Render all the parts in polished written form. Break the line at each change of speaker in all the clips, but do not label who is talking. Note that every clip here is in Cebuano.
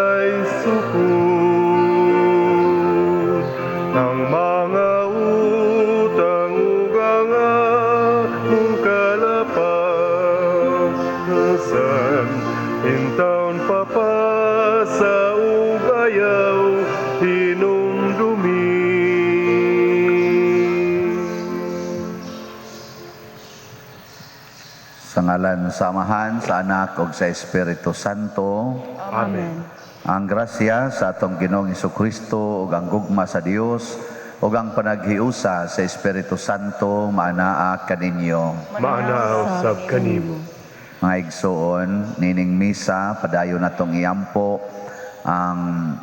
Walay sukod ang mga utang ug ang among kalapasan. Intawon, papasa ug ayaw hinumdumi.
Sa ngalan sa Amahan, sa Anak ug sa Espiritu Santo.
Amen.
Ang grasya sa atong Ginoong Kristo ug ang gugma sa Dios ug ang panaghiusa sa Espiritu Santo maanaa kaninyo.
Maanaa usab kanimo.
Mga igsoon, nining misa padayon natong iampo ang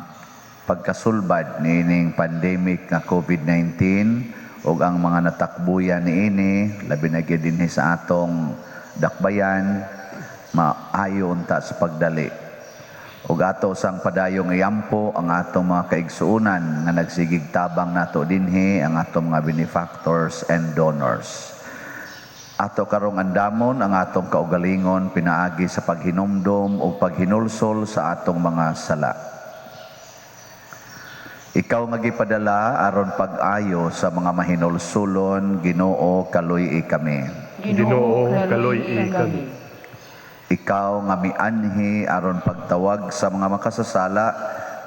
pagkasulbad niining pandemic nga COVID-19 ug ang mga natakbuyan niini, labi na gyud dinhi sa atong dakbayan, maayo unta sa pagdali. Ug ato sang padayong iampo ang atong mga kaigsuonan nga nagsigig tabang nato dinhi, ang atong mga benefactors and donors. Ato karong andamon ang atong kaugalingon pinaagi sa paghinumdom o paghinulsol sa atong mga sala. Ikaw nga gipadala aron pag-ayo sa mga mahinulsulon, Ginoo, kaluy-i kami.
Ginoo, kaluy-i kami.
Ikaw nga mianhi aron pagtawag sa mga makasasala,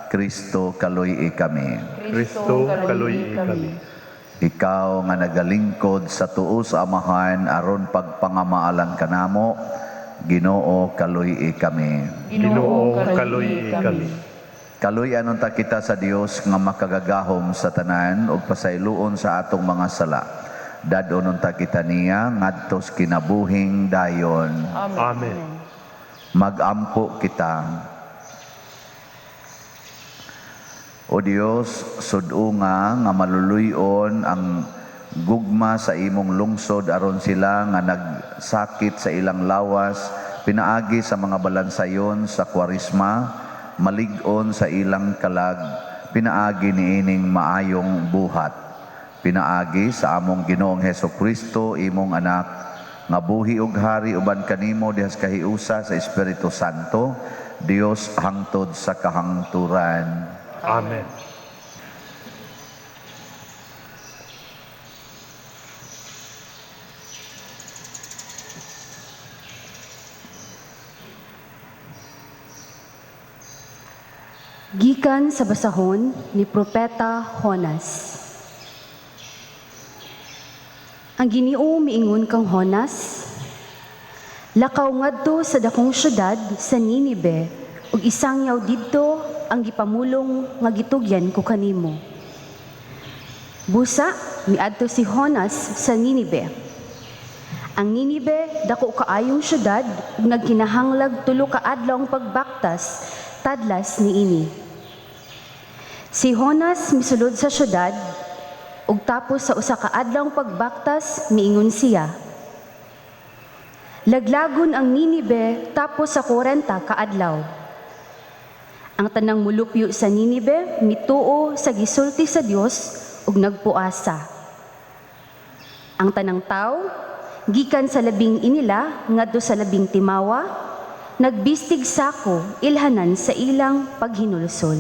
Kristo, kaluy-i kami.
Kristo, kaluy-i kami.
Ikaw nga nagalingkod sa tuo sa Amahan aron pagpangamaalan kanamo, Ginoo, kaluy-i kami.
Ginoo, kaluy-i kami.
Kaluy-an unta kita sa Dios nga makagagahom sa tanan ug pasayloon sa atong mga sala. Dad-on unta kita niya ngadto sa kinabuhing dayon.
Amen.
Magampo kita. O Dios, sud-unga nga maluluy-on ang gugma sa imong lungsod aron sila nga nagsakit sa ilang lawas pinaagi sa mga balansayon sa Kwaresma, malig-on sa ilang kalag pinaagi niining maayong buhat. Pinaagi sa among Ginoong Heso Kristo, imong anak, nga buhi ug hari uban kanimo dihas kahiusa sa Espiritu Santo, Dios hangtod sa kahangturan.
Amen.
Gikan sa basahon ni Propeta Honas. Ang Ginoo miingon kang Honas, lakaw ngadto sa dakong syudad sa Ninibe ug isangyaw didto ang gipamulong nga gitugyan ko kanimo. Busa miadto si Honas sa Ninibe. Ang Ninibe dako kaayong syudad ug nagkinahanglag 3 ka adlaw ang pagbaktas tadlas niini. Si Honas misulod sa syudad ug tapos sa usa ka adlawng pagbaktas miingon siya. Laglagon ang Ninibe tapos sa 40 ka adlaw. Ang tanang mulupyo sa Ninibe mituo sa gisulti sa Dios ug nagpuasa. Ang tanang tawo gikan sa labing inila ngadto sa labing timawa nagbistig sako ilhanan sa ilang paghinulsol.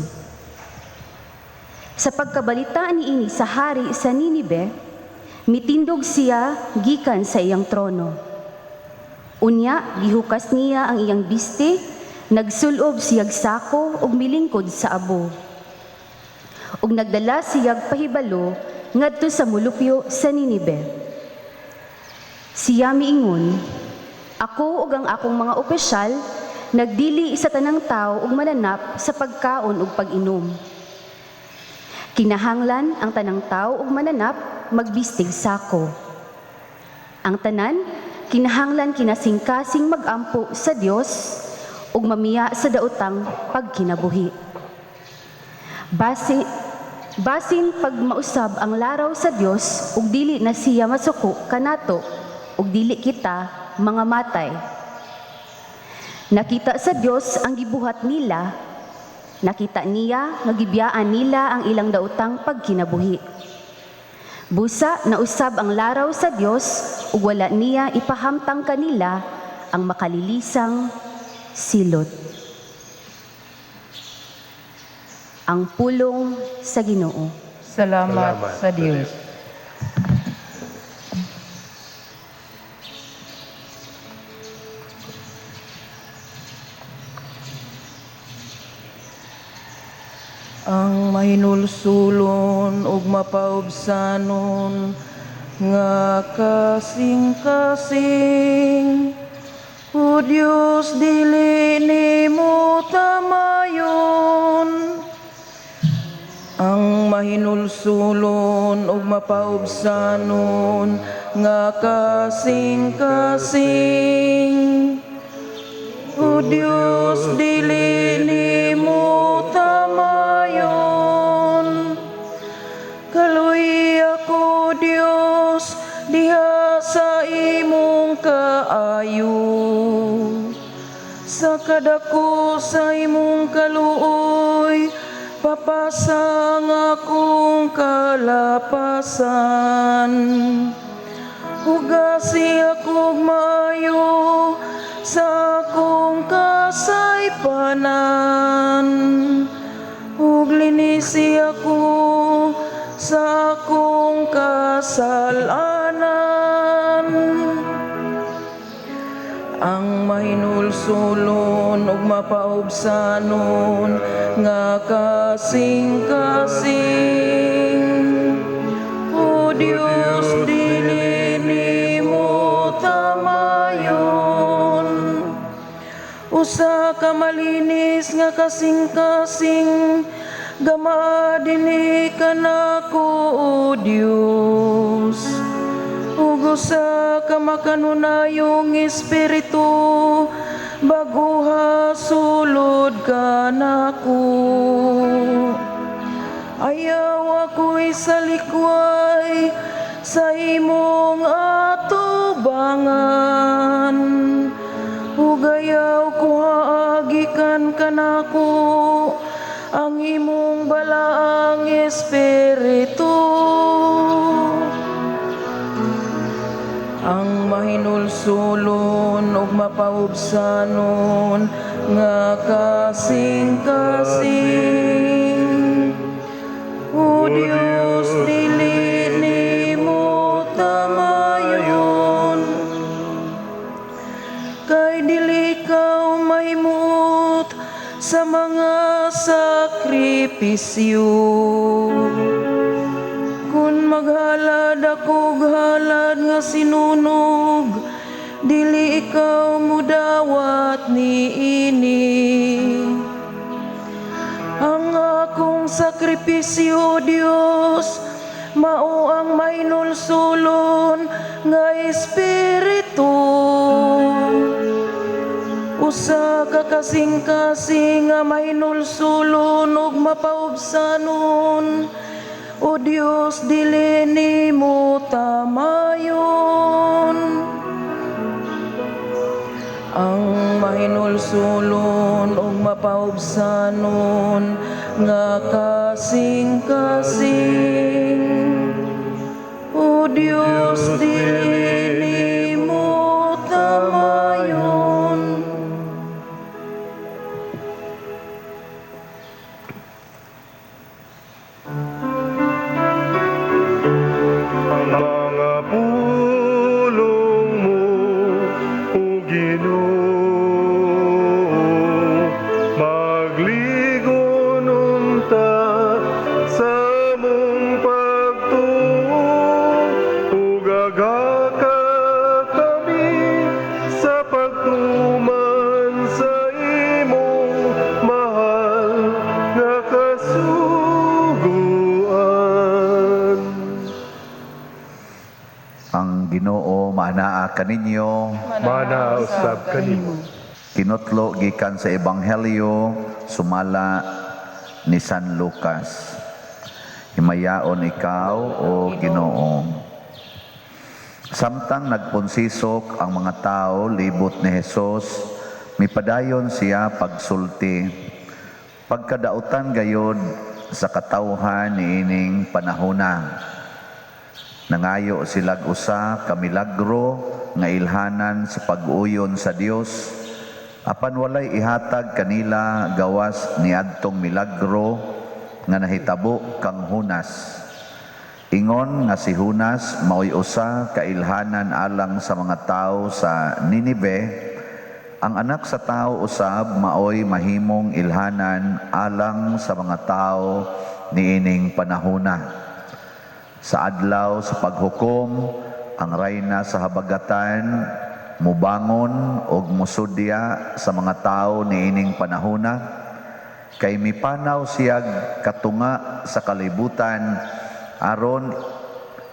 Sa pagkabalita niini sa hari sa Ninibe, mitindog siya gikan sa iyang trono. Unya, gihukas niya ang iyang biste, nagsulob siyag sako ug milingkod sa abo. Ug nagdala siyag pahibalo ngadto sa mulupyo sa Ninibe. Siya miingon, ako ug ang akong mga opisyal nagdili sa tanang tawo ug mananap sa pagkaon ug pag-inom. Kinahanglan ang tanang tawo ug mananap magbistig sako. Ang tanan kinahanglan kinasingkasing magampo sa Dios ug mamiya sa daotang pagkinabuhi. Basin pag mausab ang laraw sa Dios ug dili na siya masuko kanato ug dili kita mga matay. Nakita sa Dios ang gibuhat nila. Nakita niya nga gibiyaan nila ang ilang daotang pagkinabuhi. Busa nausab ang laraw sa Dios ug wala niya ipahamtang kanila ang makalilisang silot. Ang pulong sa Ginoo.
Salamat,
Salamat
sa Dios. Ang mahinulsulon ug mapaubsanon nga kasing-kasing, O Dios, dili nimo tamayon. Ang mahinulsulon ug mapaubsanon nga kasing-kasing, O Dios, dili nimo tamayon. Kaluy ako, Dios, diha sa imong kaayo. Sa kadako sa imong kaluoy, papasang akong kalapasan. Hugasi akong maayo sa akong kasaypanan. Ug linisi ako sa akong kasalanan. Ang mahinulsulon ug mapaubsanon nga kasing-kasing, O Dios, dili nimo tamayon. Usa ka malinis nga kasing-kasing, gama dinhi kanako, O Dios. Ug usa ka makanunayong espiritu, baguha sulod kanako. Ayaw ako'y salikway sa imong atubangan. Ug ayaw kuhaa gikan kanako ang imong balaang espiritu. Ang mahinulsulon ug mapaubsanon nga kasing-kasing, O Dios, dili nimo tamayon. Kay dili ikaw mahimuot sa mga sakripisyo. Kung maghalad ako halad nga sinunog, dili ikaw mudawat niini. Ang akong sakripisyo, Dios, mao ang mahinulsulon nga espiritu. Usa ka kasing-kasing nga mahinulsulon ug mapaubsanon, O Dios, dili nimo tamayon. Ang mahinulsulon ug mapaubsanon nga kasing-kasing, O Dios, dili nimo tamayon.
Ang mga pulong mo, O Ginoo, magligon unta sa among pagtuo, ug agaka kami sa pagtuman sa imong mahal nga kasuguan.
Ang Ginoo maanaa kaninyo.
Mana usab kanimo.
Kinutlo gikan sa Ebanghelyo sumala ni San Lucas. Himayaon ikaw, o Ginoo. Samtang nagpunsisok ang mga tao libot ni Jesus, mipadayon siya pagsulti. Pagkadautan gayod sa katawhan niining panahona. Nangayo silag usa ka milagro nga ilhanan sa pag-uyon sa Dios, apan walay ihatag kanila gawas niadtong milagro nga nahitabo kang Junas. Ingon nga si Junas maoy usa ka ilhanan alang sa mga tawo sa Ninive, ang Anak sa Tawo usab maoy mahimong ilhanan alang sa mga tawo niining panahona. Sa Adlaw sa Paghukom, ang rayna sa habagatan mubangon og musudya sa mga tawo niining panahona, kay mipanaw siyag katunga sa kalibutan aron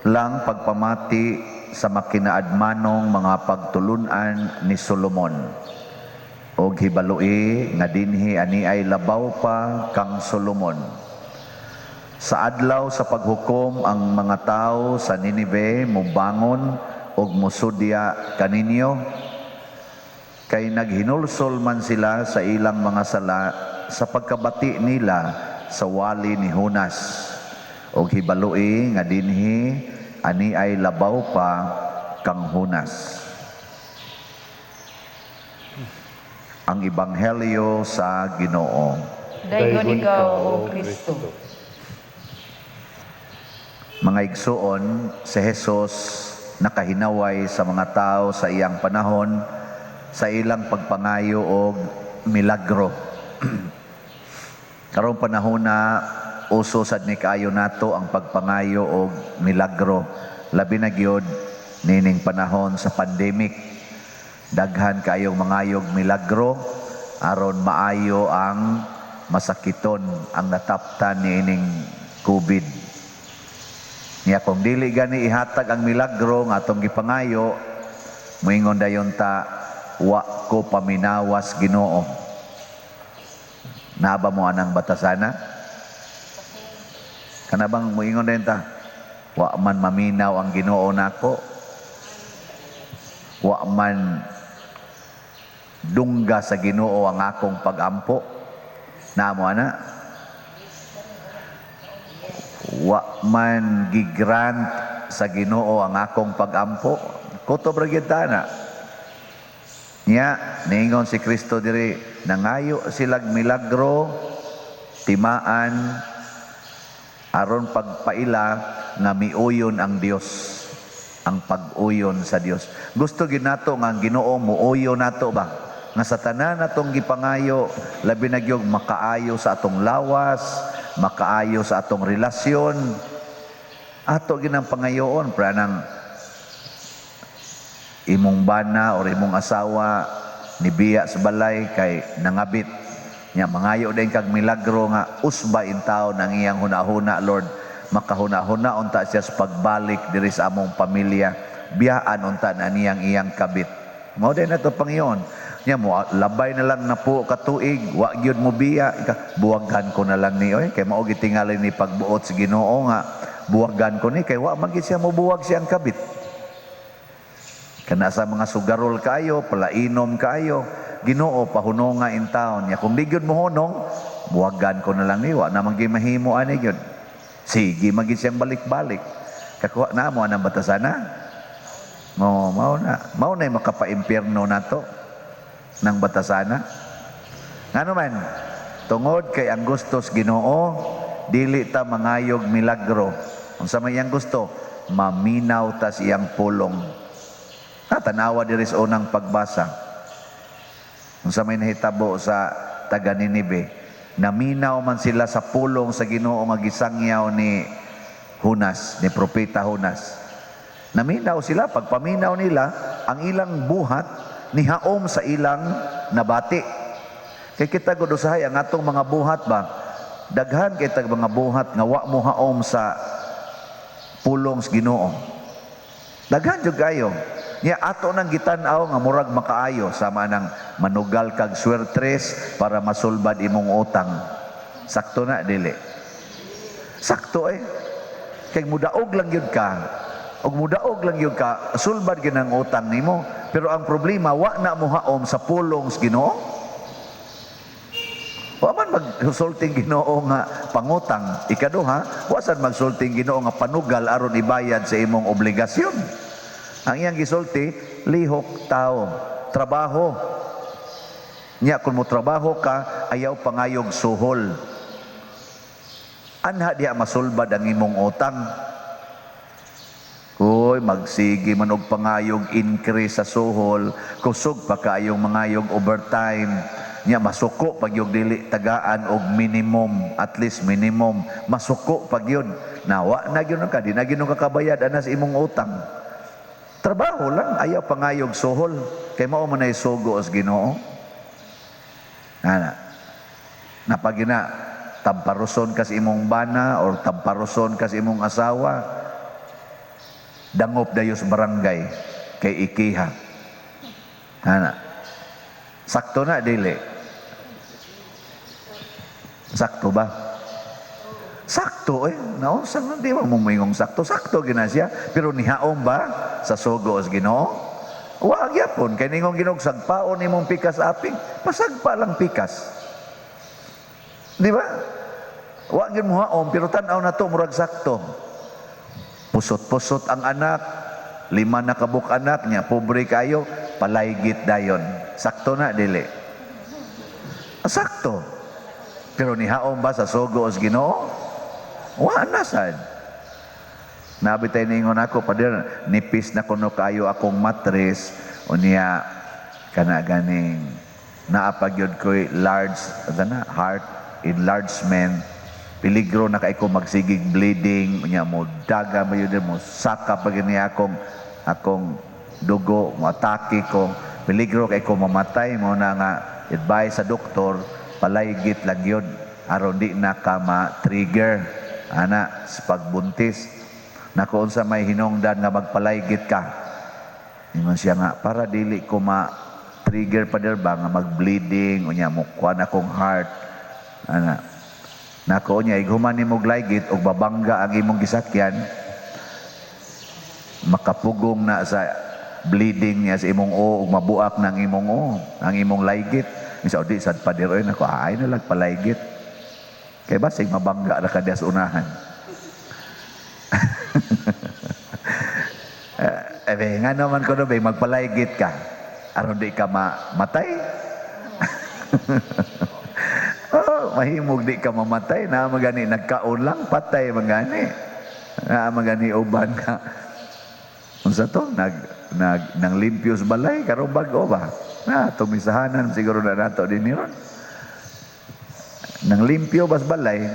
lang pagpamati sa makinaadmanong mga pagtulunan ni Solomon. Og hibaloi nga dinhi ani ay labaw pa kang Solomon. Sa Adlaw sa Paghukom, ang mga tawo sa Ninive mubangon og musudya kaninyo, kay naghinulsol man sila sa ilang mga sala sa pagkabati nila sa wali ni Jonas. Og hibaloi nga dinhi ani ay labaw pa kang Jonas. Ang Ebanghelyo sa Ginoo.
Daygon ikaw, O Kristo.
Mga igsuon, si Jesus nakahinaway sa mga tao sa iyang panahon sa ilang pagpangayo og milagro. Karong panahon na, uso sad ni kaayo nato ang pagpangayo og milagro. Labi na gyud nining panahon sa pandemic. Daghan kaayong mangayog milagro aron maayo ang masakiton ang nataptan niining COVID. Nya kung dili gani ihatag ang milagro nga atong gipangayo, moingon dayon ta, "Wa ko paminawas, Ginoo." Naa ba mo anang batasana? Kana bang moingon dayon ta, "Wa man maminaw ang Ginoo nako. Wa man dungga sa Ginoo ang akong pagampo"? Naa mo ana? "Wa man gigrant sa Ginoo ang akong pagampo"? Kutob ra gyud ta na. Nya, niingon si Kristo diri, nangayo silag milagro, timaan, aron pagpaila nga miuyon ang Dios, ang pag-uyon sa Dios. Gusto gyud nato nga ang Ginoo muuyon nato ba? Nga sa tanan natong gipangayo, labi na gyud makaayo sa atong lawas, makaayo sa atong relasyon. Ato ginang pangayoon para nang imong bana or imong asawa nibiya sa balay kay nangabit. Nya mangayo din kag milagro nga usba in taon ang iyang hunahuna, Lord. Makahuna-huna unta siya sa pagbalik diri sa among pamilya. Biyaan unta na niyang iyang kabit. Mao din nato Panginoon. Nya mo labay na lang na po katuig, wa gyud mo biya. Ika, buwagan ko na lang ni oy, kay mao gitingali ni pagbuot sa Ginoo nga buwagan ko ni, kay wa man gid siya mobuwag siyang kabit. Kana sa mga sugarol kayo, palainom kayo, Ginoo, pahunonga in town. Nya kung di gyud mo hunong, buwagan ko na lang ni, wa naman gyud mahimo ani gyud. Sige, magid siyang balik-balik. Kakuha na mo anang batasana. Mo mao na. Mao na makapaimpierno nato ng batasana. Ngano man, tungod kay ang gustos Ginoo, dili ta mangayog milagro. Unsa may iyang gusto? Maminaw ta sa iyang pulong. Tanawa diri sa unang pagbasa. Unsa may nahitabo sa taga Ninive? Naminaw man sila sa pulong sa Ginoo nga gisangyaw ni Jonas, ni Propeta Jonas. Naminaw sila, pagpaminaw nila, ang ilang buhat nihaom sa ilang nabati. Kay kita gud usahay ang atong mga buhat ba? Daghan kay tag mga buhat nga wa mo haom sa pulong sa Ginoo. Daghan jud kayo. Nya ato nang gitan-aw nga murag makaayo, sama nang manugal kag swertres para masulbad imong utang. Sakto na dili? Sakto eh. Kay mudaog lang gyud ka. Og mudaog lang gyud ka, sulbad gyud ang utang nimo. Pero ang problema, wa na mo haom sa pulong sa Ginoo. Wa man magsulting Ginoo nga pangutang. Ikaduha, wa sad magsulting Ginoo nga panugal aron ibayad sa imong obligasyon. Ang iyang gisulti, lihok tao, trabaho. Nya kung mo trabaho ka, ayaw pangayog suhol. Anha diha masulbad ang imong utang. Uy, magsige man og pangayog increase sa suhol, kusog pa kaayong mangayog overtime. Nya masuko pag yung dili tagaan og minimum, at least minimum, masuko pag yun. Nawa na gyud ka, di na gyud ka kabayad ana sa imong utang. Trabaho lang, ayaw pangayog suhol. Kay mao man ay sugo sa Ginoo. Ana. Napagina tamparuson ka sa imong bana or tamparuson ka sa imong asawa, dangop dayo sa barangay kay ikiha. Ana. Sakto na dili? Sakto ba? Sakto eh. Naunsa man di mo moingong sakto. Sakto gina siya. Pero nihaom ba sa sugo sa Ginoo? Wa gyapon kay ningong Ginoo sagpaon imong pikas aping, pasagpa lang pikas. Di ba? Wa gyud mo haom pero tan-aw na to murag sakto. Pusot-pusot ang anak, 5 na kabuk anak niya, pobre kayo, palaygit dayon. Sakto na dili? Sakto. Pero nihaom ba sa sugo sa Ginoo? Wa na sad. Nabi tayo ningon ako, pader, nipis na kuno kayo akong matris, o niya, kana ganing, naapagyod ko'y large, ano na, heart enlargement, peligro na kay ko magsigig bleeding, unya mo daga mo yun mo saka pag niya akong dugo, mo atake ko, peligro kay ko mamatay mo na nga advice sa doktor, palaygit lang yun, aron di na ka ma-trigger, ana, sa pagbuntis. Nako unsa may hinungdan nga magpalaygit ka. Ingon siya nga, para dili ko ma-trigger pa der ba nga mag-bleeding, unya mo kuan akong heart, ana. Nako niya, ighuman nimo glaygit og babangga ang imong gisakyan, makapugong na sa bleeding niya sa imong o, ug mabuak na ang imong o, ang imong laygit. Misa, o di, sad pader, oy, nako, ay na lang palaygit. Kay basig mabangga ra ka diya sa unahan. Nga naman ko no, be, magpalaygit ka. Aron di ka mamatay. Oh, mahimog di ka mamatay. Na magani, nagkaon lang, patay magani. Na magani, uban ka. Unsa to? Nang limpyos balay, karon bag-o ba? Na, tumisahanan siguro na nato din ron. Nang limpyo bas balay,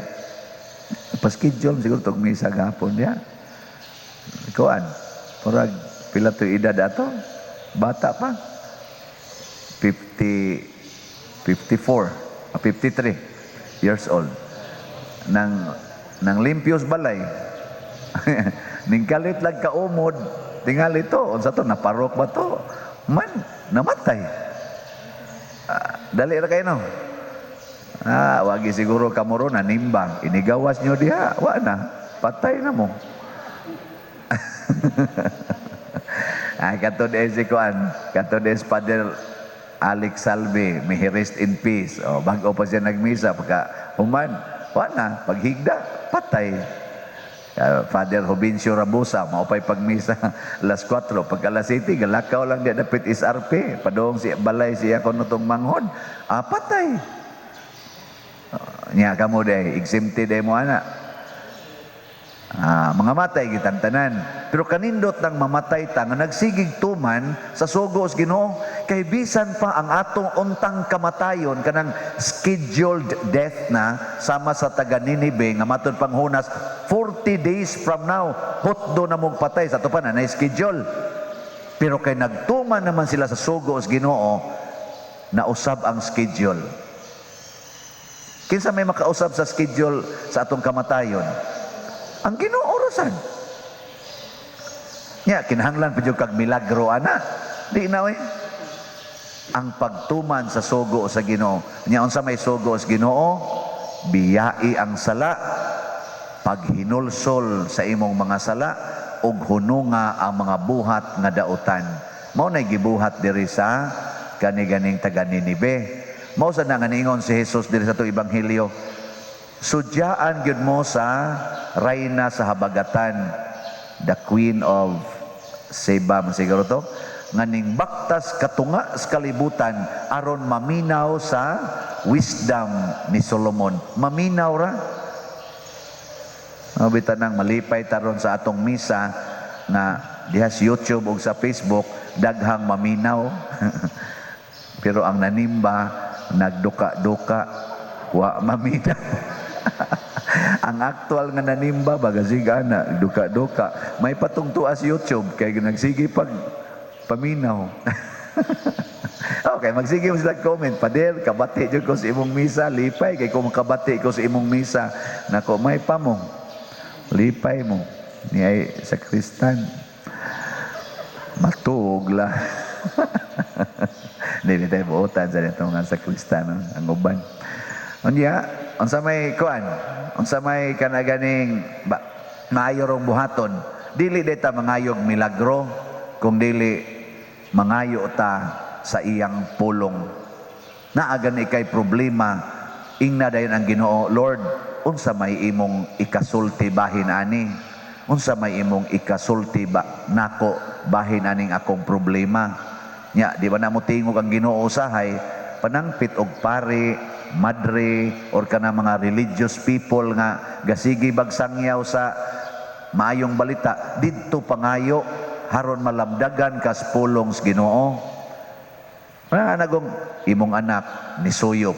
paschedule siguro tog misa gahapon niya. Kuan, murag pila to edad ato? Bata pa. 54, 53 years old. Nang limpyos balay. Ning kalit lang kaumod, tingali to, unsa to, naparok ba to? Man, namatay. Dali ra kayo no. Wagi siguro kamuro na nimbang, inigawas nyo diha, wa na, patay na mo. Katod si kuan, katod si Father Alex Salve, may he rest in peace. O, bago pa siya nagmisa, pagka human, wa na, paghigda, patay. Father Jovencio Rabusa, maupay pagmisa alas 4, pagka alas 7, galakaw lang diya dapit SRP, padung si balay siya kuno tong manghod, patay. Nya kamo day, exempted day mo ana. Mga matay kitang tanan. Pero kanindot nang mamatay ta nga nagsigig tuman sa sugo sa Ginoo, kay bisan pa ang atong untang kamatayon kanang scheduled death na sama sa taga Ninibe nga matud pang Jonas 40 days from now hotdo na mong patay sa ato pa na na-schedule. Pero kay nagtuman naman sila sa sugo sa Ginoo, nausab ang schedule. Kinsa may makausab sa schedule sa atong kamatayon? Ang Ginoo rasan. Nya kinahanglan pa jud kag milagro ana. Di na oy. Ang pagtuman sa sugo sa Ginoo. Nya unsa may sugo sa Ginoo? Biyai ang sala, paghinulsol sa imong mga sala ug hununga ang mga buhat nga dautan. Mao nay gibuhat diri sa kani-ganing taga Ninibe. Mao sa nga niingon si Jesus diri sa atong ebanghelyo, sudyaan gyud mo sa rayna sa habagatan, the Queen of Seba man siguro to, nga ning baktas katunga sa kalibutan aron maminaw sa wisdom ni Solomon. Maminaw ra. Mao nang malipay taron sa atong misa nga diha sa YouTube ug sa Facebook daghang maminaw. Pero ang nanimba nagduka-duka, wa maminaw. Ang aktual nga nanimba baga na duka-duka. May patungtua sa YouTube kay nagsige pag paminaw. Okay, magsige mo sila comment. "Pader, kabati jud ko sa imong misa, lipay kay kung makabati ko sa imong misa." Nako, may pa mo. Lipay mo. Ni ay sakristan. Matuog la. Dili tayo buotan sa nito mga sakristan, no? Ang uban. Unya, unsa may kuan? Unsa may kana ganing ba, maayo rong buhaton? Dili day ta mangayog milagro kung dili mangayo ta sa iyang pulong. Naa gani kay problema, ingna dayon ang Ginoo, "Lord, unsa may imong ikasulti bahin ani? Unsa may imong ikasulti ba nako bahin aning akong problema?" Nya, di ba na mo tingog ang Ginoo usahay, panangpit og pare, madre, or kana mga religious people nga gasigi bagsangyaw sa maayong balita, didto pangayo haron malamdagan kas pulong sa Ginoo. Wala nagong imong anak ni suyop.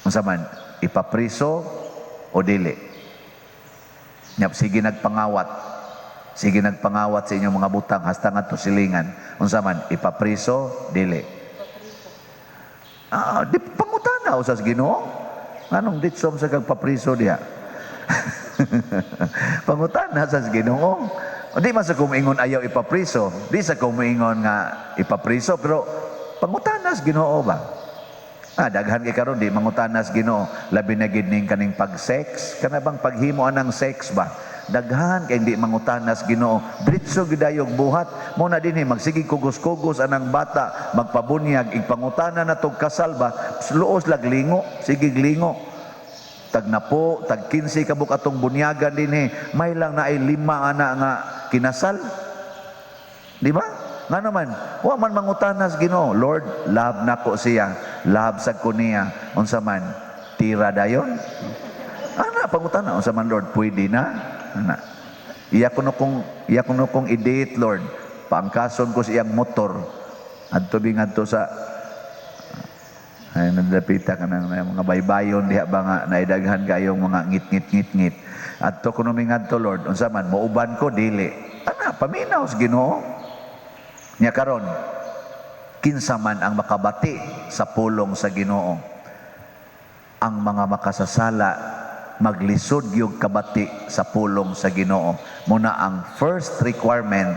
Unsa man, ipapriso o dili? Nya sige nagpangawat. Sige nagpangawat sa inyong mga butang hasta ngadto silingan. Unsa man, ipapriso, dili? Ah, di pangutana usas Ginoo. Nganong ditso sa kag papriso diha? Pangutana sa Ginoo. Di man sa kumingon ayaw ipapriso, di sa kumingon nga ipapriso, pero pangutana sa Ginoo ba? Ah, daghan kay karon di mangutana sa Ginoo, labi na gid ning kaning pag-sex, kana bang paghimo anang sex ba? Daghan kay di mangutana sa Ginoo, diretso gidayog buhat. Mo na dinhi magsige kugos-kugos anang bata, magpabunyag, igpangutana na tog kasal ba? Luos lag lingo, sige lingo. Tag napo, tag 15 kabuk atong bunyagan dinhi, may lang na ay lima ana nga kinasal. Di ba? Nga naman, wa man mangutana sa Ginoo, "Lord, love nako siya, love sad ko niya. Unsa man, tira dayon?" Ana, pangutana, "Unsa man, Lord, pwede na?" Ana. Iya kuno kong i-date, Lord. Paangkason ko sa iyang motor. Adto bi ngadto sa ay nandapita ka ng mga baybayon diha ba nga naidaghan kayong mga ngit-ngit ngit-ngit. Adto kuno mi ngadto, Lord, unsa man, mauban ko dili? Ana, paminaw sa Ginoo. Nya karon, kinsa man ang makabati sa pulong sa Ginoo? Ang mga makasasala maglisod yung kabati sa pulong sa Ginoo. Muna ang first requirement,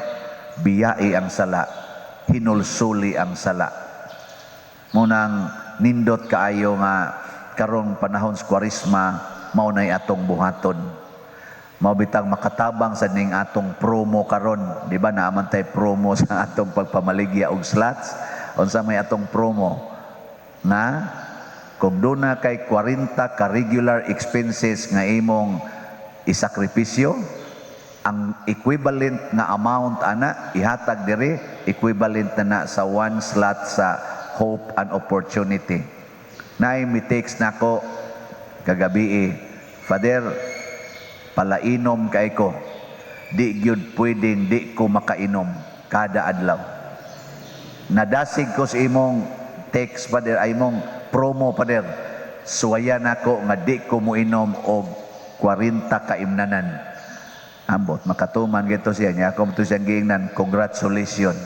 biyai ang sala, hinulsuli ang sala. Munang nindot kaayo nga karong panahon sa Kwaresma mao nay atong buhaton. Mao bitang makatabang sa ning atong promo karon, di ba naaman tay promo sa atong pagpamaligya og slots? Unsa may atong promo? Nga kung duna kay 40 ka regular expenses nga imong isakripisyo, ang equivalent nga amount ana ihatag diri, equivalent na na sa one slot sa Hope and Opportunity. Naay mi text nako kagabi eh, "Father, palainom kay ko. Di gyud pwedeng di ko makainom kada adlaw. Nadasig ko sa imong text, Father, ay imong promo, Father. Suwayan ako nga di ko moinom og 40 kaimnanan." Ambot, makatuman gito siya niya. Ako to siyang giingnan, "Congratulations."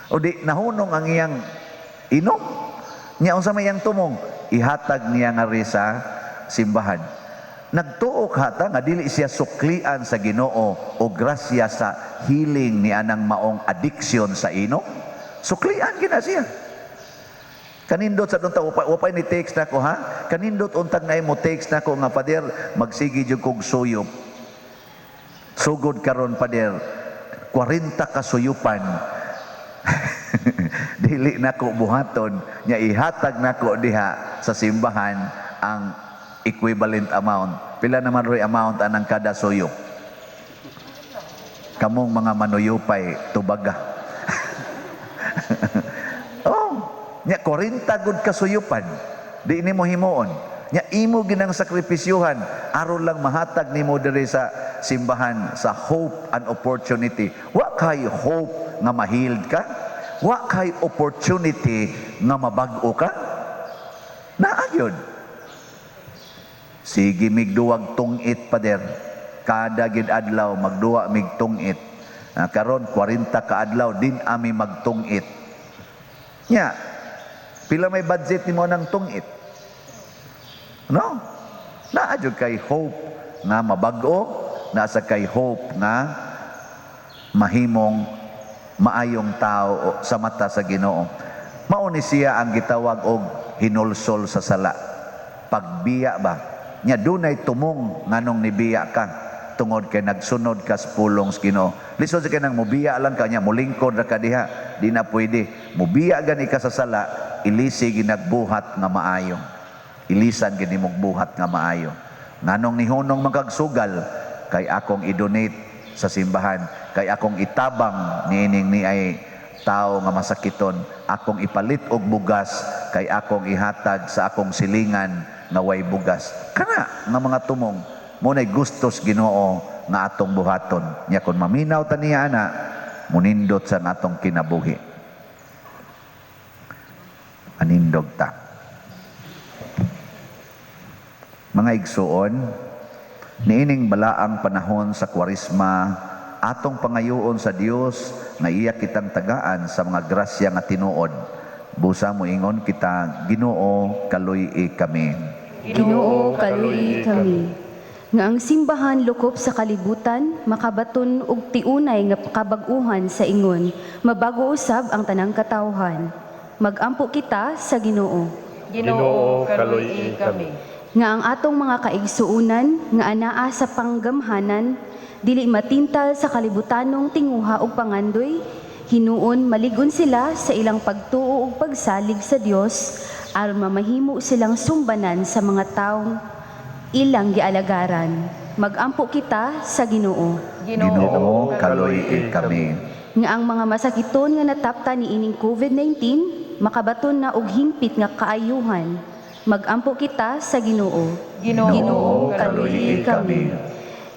O di, nahunong ang iyang inom. Nya unsa may iyang tumong? Ihatag niya nga sa simbahan. Nagtuo hata nga dili siya suklian sa Ginoo o grasya sa healing ni anang maong addiction sa inom. Suklian gina siya. Kanindot sa unta wapay ni text nako ha. Kanindot untag na mo text nako nga, "Father, magsige jud kog suyop. Sugod karon, Father, 40 kasuyupan. Dili nako buhaton, nya ihatag nako diha sa simbahan ang equivalent amount." Pila naman roy amount anang kada suyop? Kamong mga manuyupay, tubaga. Oh, nya 40 gud kasuyupan. Di nimo himuon. Nya imo ginang sakripisyuhan aron lang mahatag nimo diri sa simbahan sa hope and opportunity. Wa kay hope nga ma-healed ka? Wa kay opportunity nga mabag-o ka? Naa gyud. Sige migduwag tungit, pader. Kada gid adlaw magduwa mig tungit. Ah, karon 40 ka adlaw din ami magtungit. Nya, pila may budget nimo ng tungit? No? Naa jud kay hope nga mabag-o, nasa kay hope nga mahimong maayong tao sa mata sa Ginoo. Mao ni siya ang gitawag og hinulsol sa sala. Pagbiya ba? Nya dunay tumong nganong nibiya ka tungod kay nagsunod ka sa pulong sa Ginoo. Lisod sa kanang mubiya lang ka nya mulingkod ra ka diha, di na pwede. Mubiya gani ka sa sala, ilisi ginagbuhat nga maayo. Ilisan gini mong buhat nga maayo. Nganong nihunong magkagsugal kay akong i-donate sa simbahan, kay akong itabang niining ni ay tao nga masakiton, akong ipalit og bugas kay akong ihatag sa akong silingan nga way bugas. Kana nga mga tumong mo nay gustos Ginoo nga atong buhaton. Nya kon maminaw ta niya ana, munindot sa atong kinabuhi. Anindog ta. Mga igsuon, niining balaang panahon sa Kwaresma, atong pangayoon sa Dios nga iya kitang tagaan sa mga grasya nga tinuod. Busa mo ingon kita, Ginoo, kaluy-i kami.
Ginoo, kaluy kami. Nga ang simbahan lukop sa kalibutan, makabaton og tiunay nga kabag-uhan sa ingon, mabago usab ang tanang katawhan. Magampo kita sa Ginoo.
Ginoo, kaluy-i kami.
Nga ang atong mga kaigsuonan nga anaa sa panggamhanan, dili matintal sa kalibutanong tinguha og pangandoy, hinuon maligon sila sa ilang pagtuo ug pagsalig sa Dios aron mamahimo silang sumbanan sa mga taong ilang gialagaran. Magampo kita sa Ginoo.
Ginoo, kaluy-i kami.
Nga ang mga masakiton nga natapta niining COVID-19 makabaton na og hingpit nga kaayuhan. Magampo kita sa Ginoo.
Ginoo,
kaluy-i kami.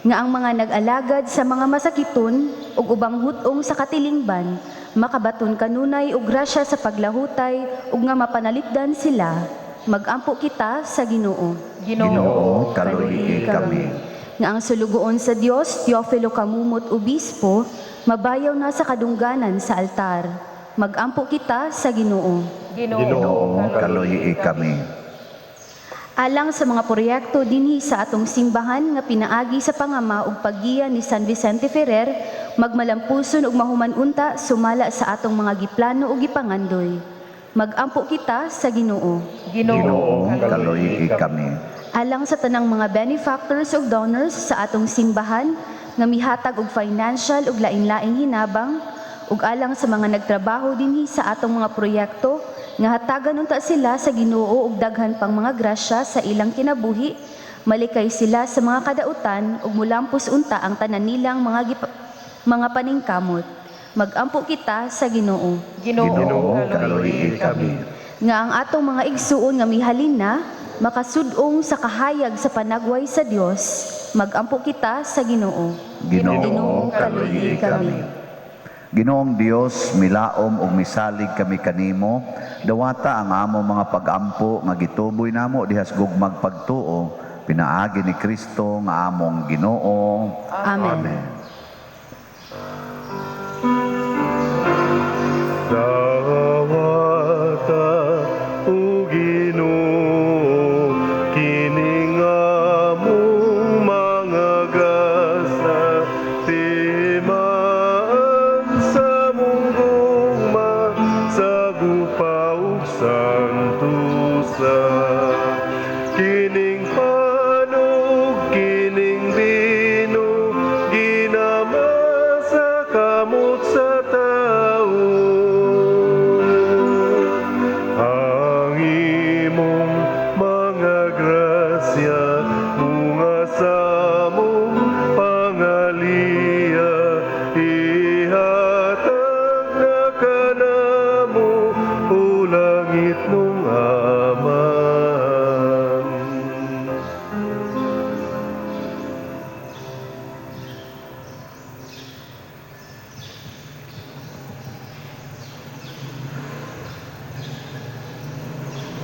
Nga ang mga nag-alagad sa mga masakiton ug ubang hut-ong sa katilingban makabaton kanunay og grasya sa paglahutay ug nga mapanalipdan sila. Magampo kita sa Ginoo.
Ginoo, kaluy-i kami.
Nga ang sulugoon sa Dios, Teofilo Camumot Obispo, mabayaw na sa kadungganan sa altar. Magampo kita sa Ginoo.
Ginoo, kaluy-i kami.
Alang sa mga proyekto dinhi sa atong simbahan nga pinaagi sa pangama ug paggiya ni San Vicente Ferrer, magmalampuson ug mahuman unta sumala sa atong mga giplano ug gipangandoy. Magampo kita sa Ginoo.
Ginoo, kaluy-i kami.
Alang sa tanang mga benefactors ug donors sa atong simbahan nga mihatag og financial ug lain-laing hinabang ug alang sa mga nagtrabaho dinhi sa atong mga proyekto nga hatagan unta sila sa Ginoo og daghan pang mga grasya sa ilang kinabuhi, malikay sila sa mga kadautan ug mulampos unta ang tanan nilang mga paningkamot. Magampo kita sa Ginoo.
Ginoo, kaluy-i kami.
Nga ang atong mga igsuon nga mihalin na makasud-ong sa kahayag sa panagway sa Dios. Magampo kita sa Ginoo.
Ginoo, kaluy-i kami. Ginoong Dios, milaom ug misalig kami kanimo, dawata ang among mga pagampo nga gituboy namo dihas gugmag pagtuo, pinaagi ni Kristo nga among Ginoo.
Amen.
Amen.
Dawata o Ginoo, kining among mga gasa, timaan sa mong gugma, sa gupa ug santusa. Kining panog, kining bino, ginama sa kamot sa tao. Ang imong mga grasya, bunga sa among pangaliya, ihatag na kanamo, o langit nung Amahan.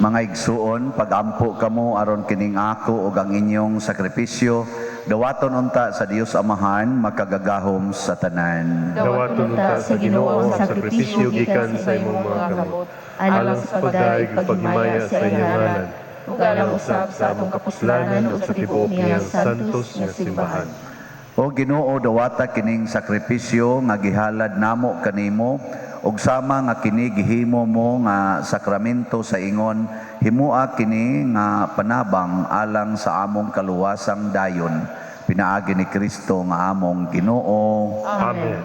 Mga igsuon, pagampo kamo aron kining ako ug ang inyong sakripisyo dawaton unta sa Dios Amahan makagagahom sa tanan.
Dawaton unta sa Ginoo ang sakripisyo gikan sa imong mga kamot, alang sa pagdayeg ug paghimaya sa iyang ngalan, ug alang usab sa atong kapuslanan ug sa tibuok niyang santos nga simbahan.
O Ginoo, dawata kining sakripisyo nga gihalad namo kanimo ug sama nga kini gihimo mo nga sakramento sa ingon, himoa kini nga panabang alang sa among kaluwasang dayon pinaagi ni Kristo nga among Ginoo.
Amen.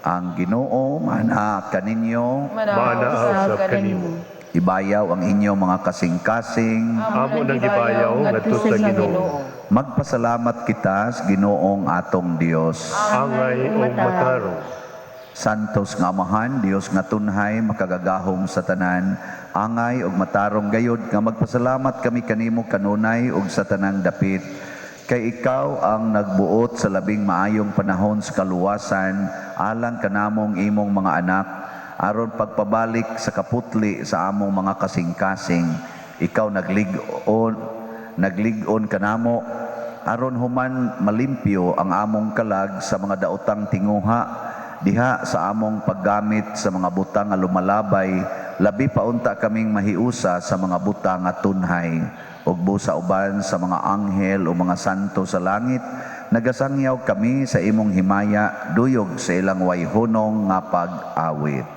Ang Ginoo maanaa kaninyo.
Maanaa usab kanimo.
Ibayaw ang inyong mga kasing-kasing.
Amo nang gibayaw ngadto sa Ginoo.
Magpasalamat kita sa Ginoong atong Dios.
Angay ug matarong.
Santos nga Amahan, Dios nga tunhay, makagagahom sa tanan, angay ug matarong gayod nga magpasalamat kami kanimo kanunay ug sa tanang dapit. Kay ikaw ang nagbuot sa labing maayong panahon sa kaluwasan alang kanamong imong mga anak, aron pagpabalik sa kaputli sa among mga kasing-kasing. Ikaw naglig-on kanamo aron human malimpyo ang among kalag sa mga daotang tinguha diha sa among paggamit sa mga butang nga lumalabay, labi pa unta kaming mahiusa sa mga butang nga tunhay. Ug busa uban sa mga anghel o mga santo sa langit, nagasangyaw kami sa imong himaya duyog sa ilang wayhunong nga pag-awit.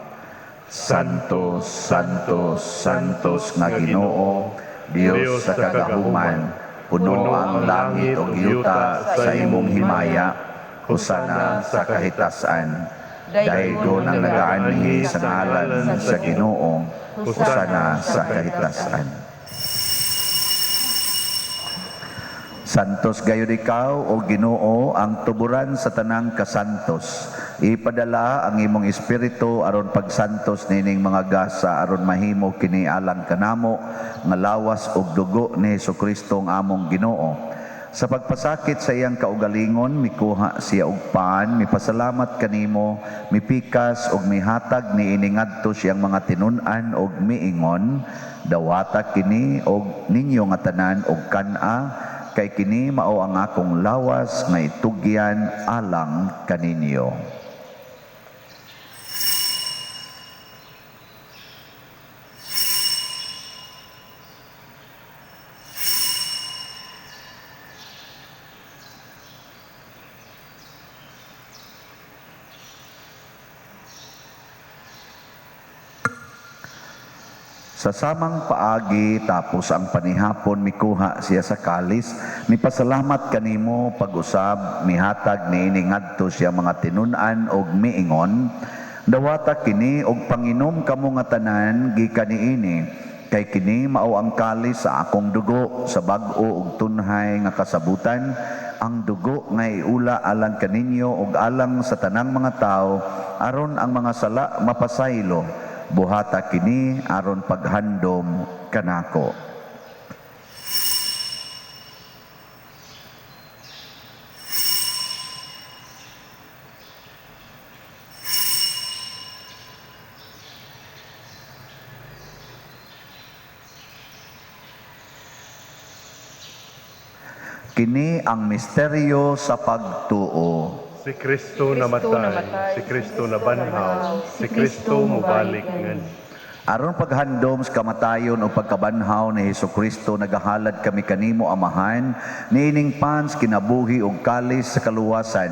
Santo, Santo, Santos nga Ginoo, Dios sa kagahuman, puno ang langit ug yuta sa imong himaya, hosana sa kahitasan. Daygon ang nagaanhi sa ngalan sa Ginoo, hosana sa kahitasan. Santos gayud ikaw, o Ginoo, ang tuburan sa tanang kasantos. Ipadala ang imong espiritu aron pagsantos nining mga gasa aron mahimo kini alang kanamo nga lawas ug dugo ni Hesukristo ang among Ginoo. Sa pagpasakit sa iyang kaugalingon, mikuha siya og pan, mipasalamat kanimo, mipikas ug mihatag niini ngadto siyang mga tinun-an ug miingon, dawata kini og ninyo nga tanan og kan-a, kay kini mao ang akong lawas nga itugyan alang kaninyo. Sa samang paagi, tapos ang panihapon, mikuha siya sa kalis, mipasalamat kanimo pag-usab, mihatag niini ngadto siya mga tinun-an og miingon, dawata kini og panginom kamo nga tanan gikan niini, kay kini mao ang kalis sa akong dugo sa bag-o ug tunhay nga kasabutan, ang dugo nga iula alang kaninyo ug alang sa tanang mga tawo aron ang mga sala mapasaylo. Buhata kini aron paghandom kanako. Kini ang misteryo sa pagtuo.
Si Kristo namatay, si Kristo nabanhaw, si Kristo mubalik ngan.
Aron paghandom sa kamatayon o pagkabanhaw ni Hesukristo, nagahalad kami kanimo Amahan, niining pans kinabuhi ug kalis sa kaluwasan.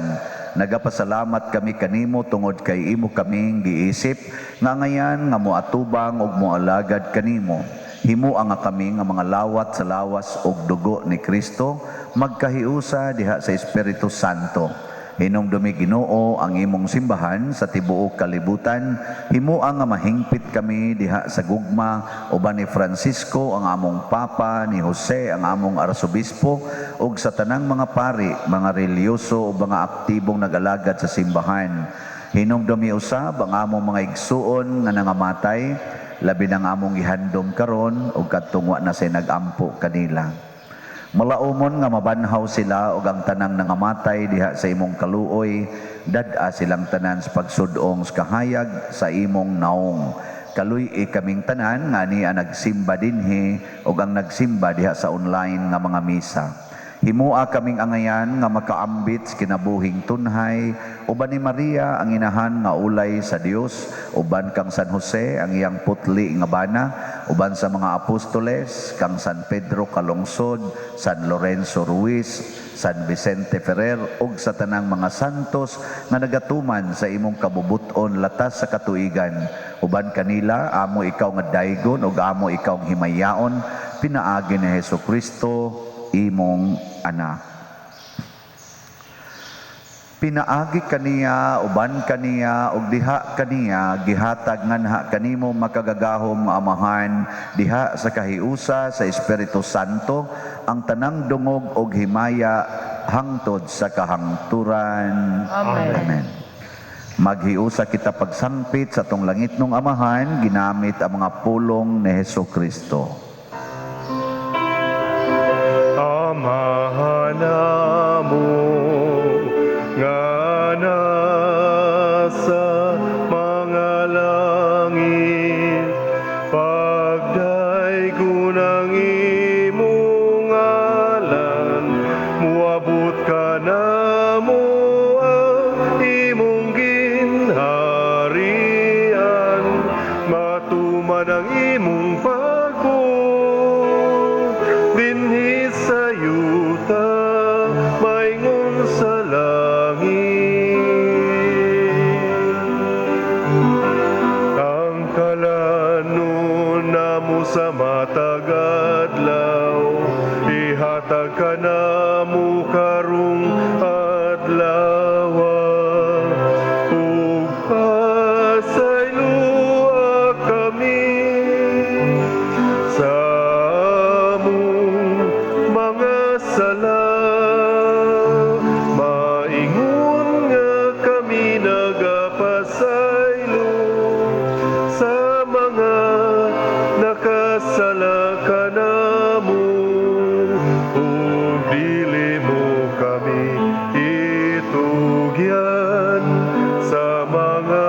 Nagapasalamat kami kanimo tungod kay imo kaming giisip nga ngayan nga moatubang ug moalagad kanimo. Himoa nga kami nga mga lawat sa lawas ug dugo ni Kristo, magkahiusa diha sa Espiritu Santo. Hinumdumi Ginoo ang imong simbahan sa tibuok kalibutan, himoa nga mahingpit kami diha sa gugma uban ni Francisco ang among Papa, ni Jose ang among Arsobispo, ug sa tanang mga pari, mga relihiyoso ug mga aktibong nagalagad sa simbahan. Hinumdumi usab ang among mga igsuon nga nangamatay, labi nang among gihandom karon ug kadtong wa na say nagampo kanila. Malaumon nga mabanhaw sila og ang tanang nangamatay diha sa imong kaluoy, dad-a silang tanan sa pagsudong sa kahayag sa imong naong. Kaluy-i kaming tanan nga niya nagsimba dinhi ug ang nagsimba diha sa online nga mga misa. Himua kaming angayan nga makaambit sa kinabuhing tunhay uban ni Maria, ang inahan nga ulay sa Dios, uban kang San Jose, ang iyang putli nga bana, uban sa mga apostoles, kang San Pedro Calungsod, San Lorenzo Ruiz, San Vicente Ferrer ug sa tanang mga santos nga nagatuman sa imong kabubuton latas sa katuigan. Uban kanila, amo ikaw nga daygon ug amo ikaw nga himayaon pinaagi ni Hesus Kristo, imong anak. Pinaagi kaniya, uban kaniya, ug diha kaniya, gihatag nganha kanimo, makagagahom nga Amahan, diha sa kahiusa sa Espiritu Santo, ang tanang dungog ug himaya hangtod sa kahangturan.
Amen.
Amen. Maghiusa kita pagsangpit sa atong langitnong Amahan ginamit ang mga pulong ni Heso Kristo.
Amahan namo nga nasa mga langit, pagdaygon ang imong ngalan, muabot kanamo ang imong ginharian, matuman ang imong pagbuot dinhi sa yuta maingon sa langit. Ang kalanon namo sa matag adlaw, ihatag kanamo karong adlaw, ug pasayloa kami sa among mga sala, maingon nga kami nagapasaylo sa mga nakasala kanamo, ug dili mo kami itugyan sa mga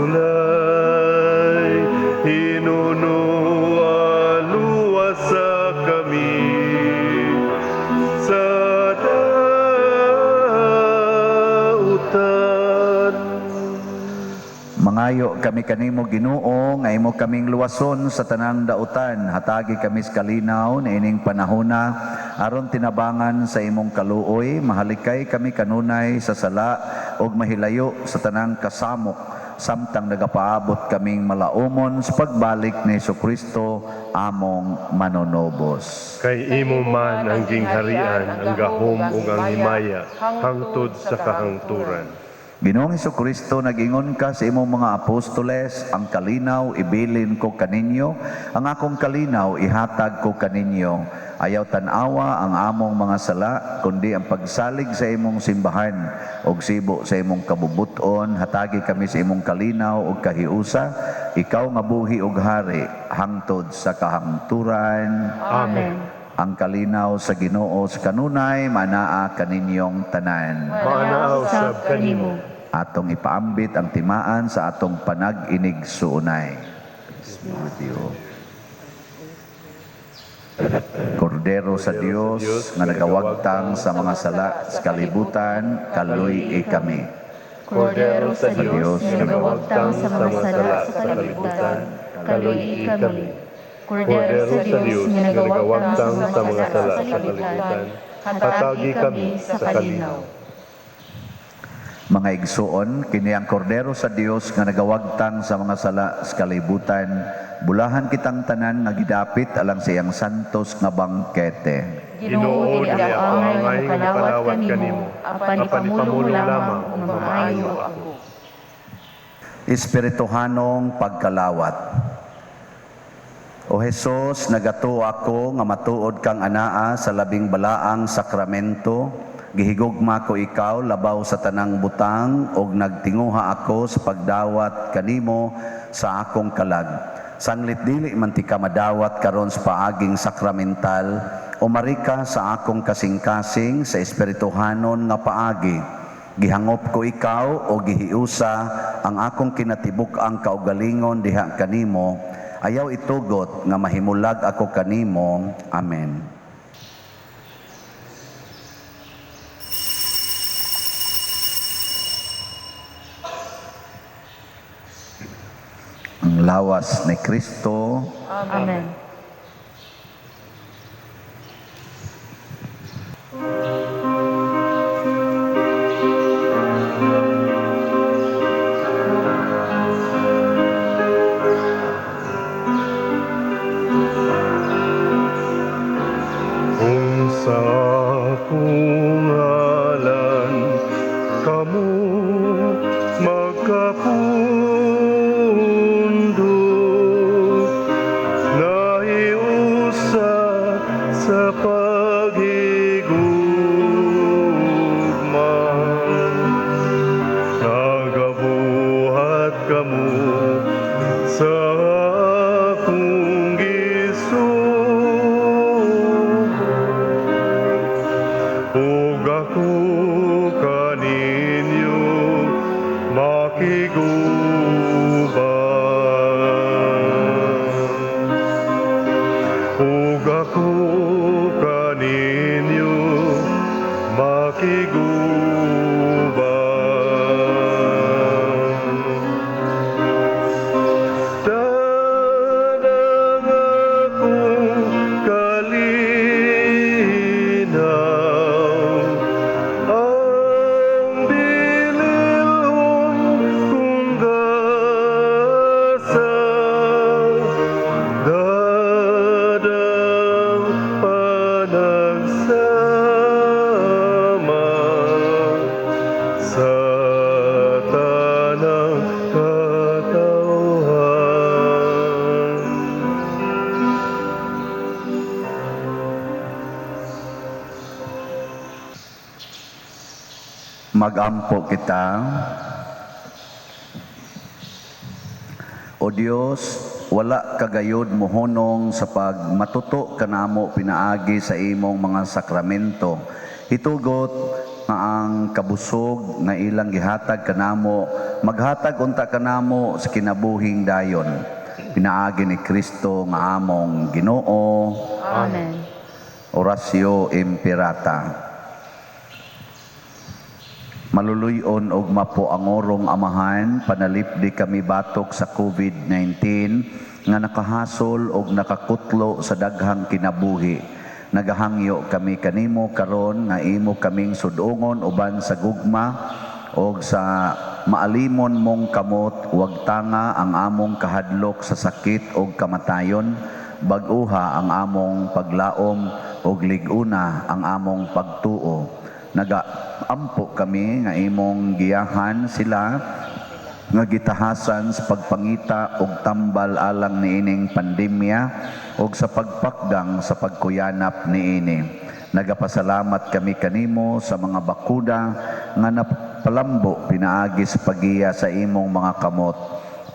pagsulay, hinunoa luwasa kami sa dautan.
Mangayo kami kanimo, Ginoo, nga imo kaming luwason sa tanang dautan. Hatagi kami sa kalinaw niining panahona aron tinabangan sa imong kaluoy, mahalikay kami kanunay sa sala ug mahilayo sa tanang kasamok samtang nagapaabot kaming malaumon sa pagbalik ni Kristo, among manunubos.
Kay imo man ang gingharian, ang gahom ug ang himaya hangtod sa kahangturan.
Ginoong Kristo, nag-ingon ka sa imong mga apostoles, "Ang kalinaw ibilin ko kaninyo, ang akong kalinaw ihatag ko kaninyo." Ayaw tan-awa ang among mga sala, kundi ang pagsalig sa imong simbahan ug sibo sa imong kabubuton, hatagi kami sa imong kalinaw ug kahiusa, ikaw nga buhi ug hari hangtod sa kahangturan.
Amen.
Ang kalinaw sa Ginoo sa kanunay manaa kaninyong tanan.
Maanaa usab kanimo.
Atong ipaambit ang timaan sa atong panag-inigsuonay. Peace be with you. Kordero sa Dios nga nagawagtang sa mga sala sa kalibutan, kaluy-i kami.
Kordero sa Dios nga nagawagtang sa mga sala sa kalibutan, kaluy-i kami. Kordero sa Dios nga nagawagtang sa mga sala sa kalibutan,
hatagi kami sa kalinaw.
Mga igsuon, kini ang Kordero sa Dios nga nagawagtang sa mga sala sa kalibutan. Bulahan kitang tanan nga gidapit alang sa iyang santos nga bangkete.
Ginoo, dili ako angay nga mokalawat kanimo, apan ipamulong lamang ug mamaayo ako.
Espirituhanong pagkalawat. O Hesus, nagatuo ako nga matuod kang anaa sa labing balaang sakramento. Gihigugma ko ikaw labaw sa tanang butang ug nagtinguha ako sa pagdawat kanimo sa akong kalag. Sanglit dili man tika madawat karon sa paaging sakramental, umari ka sa akong kasing-kasing sa espirituhanon nga paagi. Gihangop ko ikaw o gihiusa ang akong kinatibuk-ang kaugalingon diha kanimo. Ayaw itugot nga mahimulag ako kanimo. Amen. Ang lawas ni Kristo.
Amen.
Kung sa akong ngalan kamo magkapundo, nahiusa sa paghigugma, nagabuhat kamo sa akong gisugo, ug ako kaninyo makiguban. Ug ako kaninyo makiguban. Dadang akong kalinaw, ang bililhon kong gasa, dadang panagsama sa tanang katawhan.
Magampo kita. O Dios, wala kagayod mohonong sa pagmatuto kanamo pinaagi sa imong mga sakramento. Itugot nga ang kabusog nga ilang gihatag kanamo, maghatag unta kanamo sa kinabuhing dayon. Pinaagi ni Kristo nga among Ginoo.
Amen.
Oratio Imperata. Maluluyon og mapuangorong Amahan, panalipdi kami batok sa COVID-19 nga nakahasol og nakakutlo sa daghang kinabuhi. Nagahangyo kami kanimo karon nga imo kaming sudongon uban sa gugma og sa maalimon mong kamot, wag tanga ang among kahadlok sa sakit og kamatayon, bag-uha ang among paglaom og lig-una ang among pagtuo. Nagaampo kami nga imong giyahan sila nga gitahasan sa pagpangita og tambal alang niining pandemya og sa pagpakdang sa pagkuyanap niini. Nagapasalamat kami kanimo sa mga bakuda nga napalambo pinaagi sa pagiya sa imong mga kamot.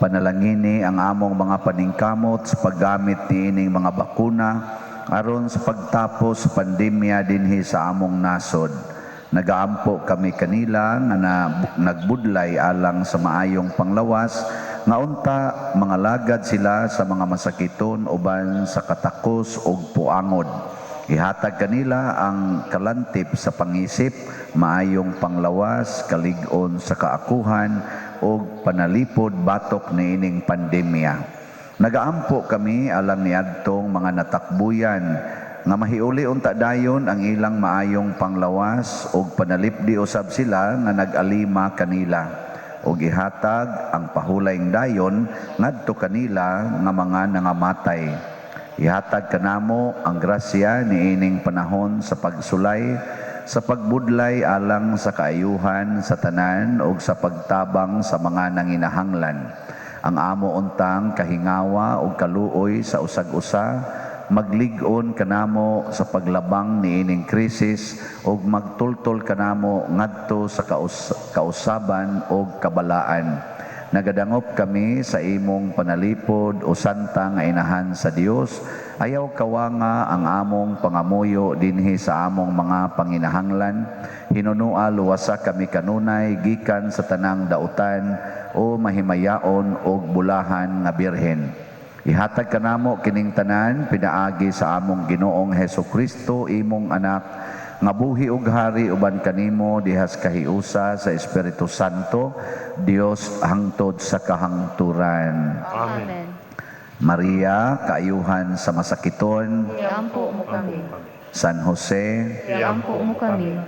Panalangini ang among mga paningkamot sa paggamit niining mga bakuna aron sa pagtapos sa pandemya dinhi sa among nasod. Nagaampo kami kanila nga nagbudlay alang sa maayong panglawas, nga unta mga lagad sila sa mga masakiton uban sa katakos ug puangod. Ihatag kanila ang kalantip sa pangisip, maayong panglawas, kalig-on sa kaakuhan ug panalipod batok niining pandemya. Nagaampo kami alang niadtong mga natakbuyan nga mahiuli unta dayon ang ilang maayong panglawas ug panalipdi usab sila nga nag-alima kanila ug ihatag ang pahulayng dayon ngadto kanila nga mga nangamatay. Ihatag kanamo ang grasya niining panahon sa pagsulay, sa pagbudlay alang sa kaayuhan sa tanan ug sa pagtabang sa mga nanginahanglan. Ang amo untang kahingawa ug kaluoy sa usag-usa maglig-on kanamo sa paglabang niining krisis ug magtultol kanamo ngadto sa kausaban ug kabalaan. Nagadangop kami sa imong panalipod o santa nga inahan sa Dios Ayaw kawanga ang among pangamuyo dinhi sa among mga panginahanglan. Hinunua luwasa kami kanunay gikan sa tanang dautan, o mahimayaon og bulahan nga Birhen. Ihatag kanamo kining tanan pinaagi sa among Ginoong Hesus Kristo, imong anak, nga buhi ug hari uban kanimo dihas kahiusa sa Espiritu Santo, Dios hangtod sa kahangturan.
Amen.
Maria, kaayuhan sa masakiton.
Iampo mo kami.
San Jose,
Iampo mo kami.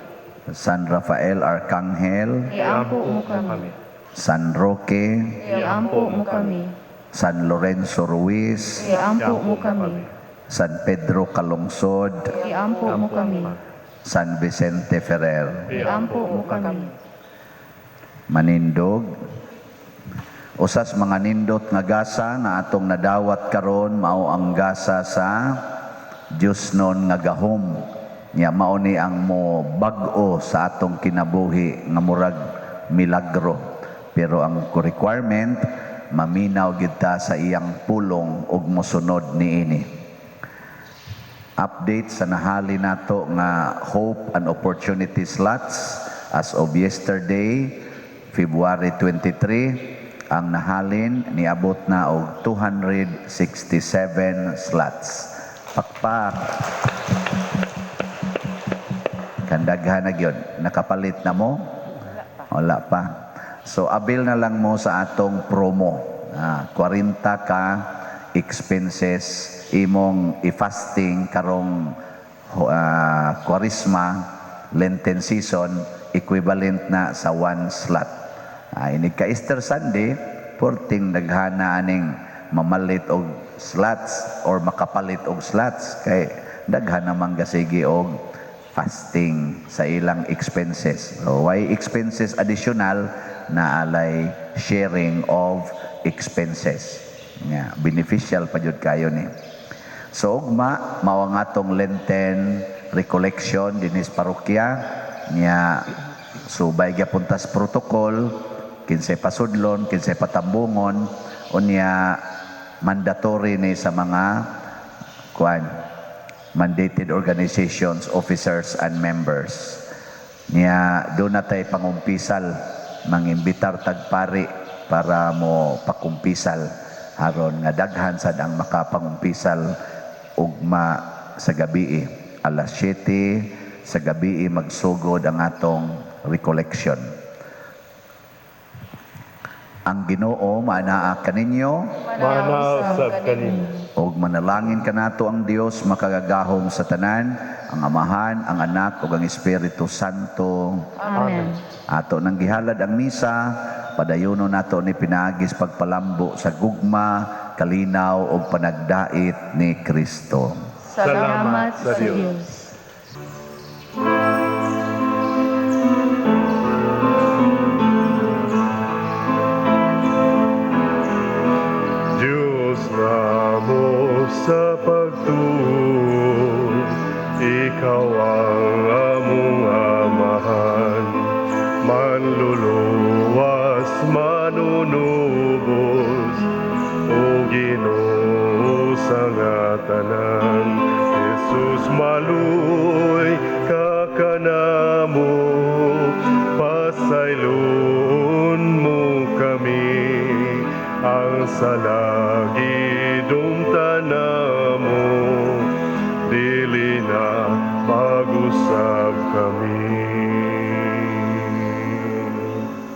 San Rafael Arcangel,
Iampo mo kami.
San Roque,
Iampo mo kami.
San Lorenzo Ruiz,
Iampo mo kami.
San Pedro Calungsod,
Iampo mo kami.
San Vicente Ferrer.
Iampo mo kami.
Manindog. Usas mga nindot nga gasa nga atong nadawat karon mao ang gasa sa Diosnon nga gahom. Nya mao ni ang mo bag-o sa atong kinabuhi nga murag milagro. Pero ang requirement, maminaw gid ta sa iyang pulong ug mosunod niini. Update sa nahali nato nga Hope and Opportunity slots as of yesterday, February 23, ang nahalin niabot na og 267 slots. Pakpak. Kandaghan na gyud. Nakapalit na mo? Wala pa. So avail na lang mo sa atong promo. 40 ka expenses imong i-fasting karong Kwaresma, Lenten season, equivalent na sa one slot. Inig ka Easter Sunday, porting daghana aning mamalit og slots or makapalit og slots kay daghan naman gasigi og fasting sa ilang expenses. So, why expenses additional na alay sharing of expenses. Nga, beneficial pa jud kayo ni. So ugma mao ang atong Lenten recollection dinis parokya nya, subay gyapon tas protocol, kinsay pasudlon, kinsay patambungon, unya mandatory ni sa mga kuan, mandated organizations, officers and members. Nya do na tay pangumpisal, mangimbitar tag pari para mo pakumpisal aron nga daghan sad ang makapangumpisal ugma sa gabi. Alas 7 sa gabi magsugod ang atong recollection. Ang Ginoo maanaa kaninyo.
Maanaa usab kaninyo.
Ug manalangin kanato ang Dios makagagahom sa tanan, ang Amahan, ang Anak ug ang Espiritu Santo.
Amen.
Ato nang gihalad ang misa, padayono nato ni pinaagis pagpalambo sa gugma, kalinaw ug panagdait ni Kristo.
Salamat sa Dios.
Diyos namo sa pagtuo, Ikaw ang among Amahan, manluluwas, manunubos, o Ginoo sa nga tanan. Jesus, maluoy ka kanamo, pasayloon mo kami, ang salagi.